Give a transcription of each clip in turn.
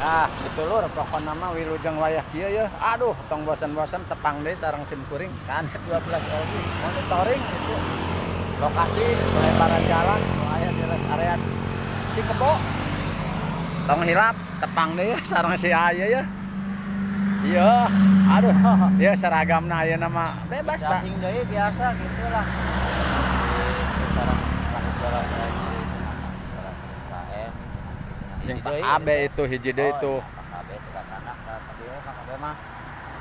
Nah, itu lur, pokokna mah wilujeng wayah kieu ya. Aduh, tong bosan-bosan tepang deui sareng sim kuring kan 12 LG monitoring itu lokasi pelebaran jalan nu aya di rest area Cikebo. Tong hilap tepang deui ya sareng si aya ya. Iya, aduh, ya seragamna ayeuna mah bebas, Pak. Asing deui biasa gitu lah. Sekarang jalan lagi KM. Jeung Pak AB itu hiji deui itu. Oh, iya, Pak AB tidak sana tadi ya Pak AB mah.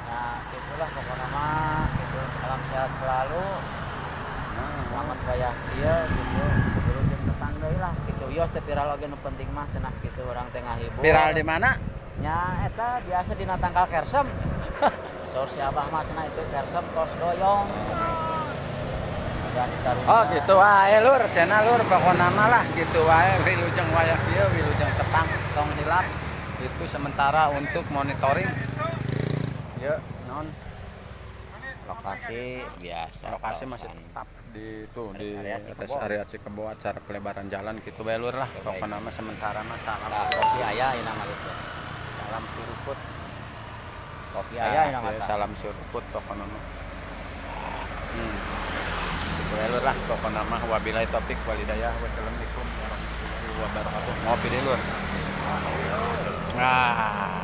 Ya gitulah pokoknya mah gitu, salam sehat selalu. Selamat wayah ieu gitu. Wilujeng tepang deui lah gitu. Yos teh viral oge nu penting mah cenah gitu urang teh ngahibur. Viral di mana? Nya eta biasa dina tangkal kersem. Saur si Abah mah cenah itu kersem tos doyong. Dan ditaruh. Oh gitu wae lur, cenah lur, pokokna mah lah gitu wae wilujeng wayah kieu, wilujeng tepang, tong hilap itu sementara untuk monitoring. Ya, non Lokasi biasa. Lokasi masih kawasan. Tetap di itu di Area rest Cikebo. Area Cikebo, acara pelebaran jalan gitu bae lur lah. Oke, Pokokna mah sementara mah salam. Nah, kopi aya ieu mah gitu. Salam suruput. Kopi aya ieu mah. Ya, salam suruput pokokna mah. Gitu bae lur lah pokokna mah, wabillahi taufik walhidayah, wassalamualaikum warahmatullahi wabarakatuh. Ngopi deh lur. Nah.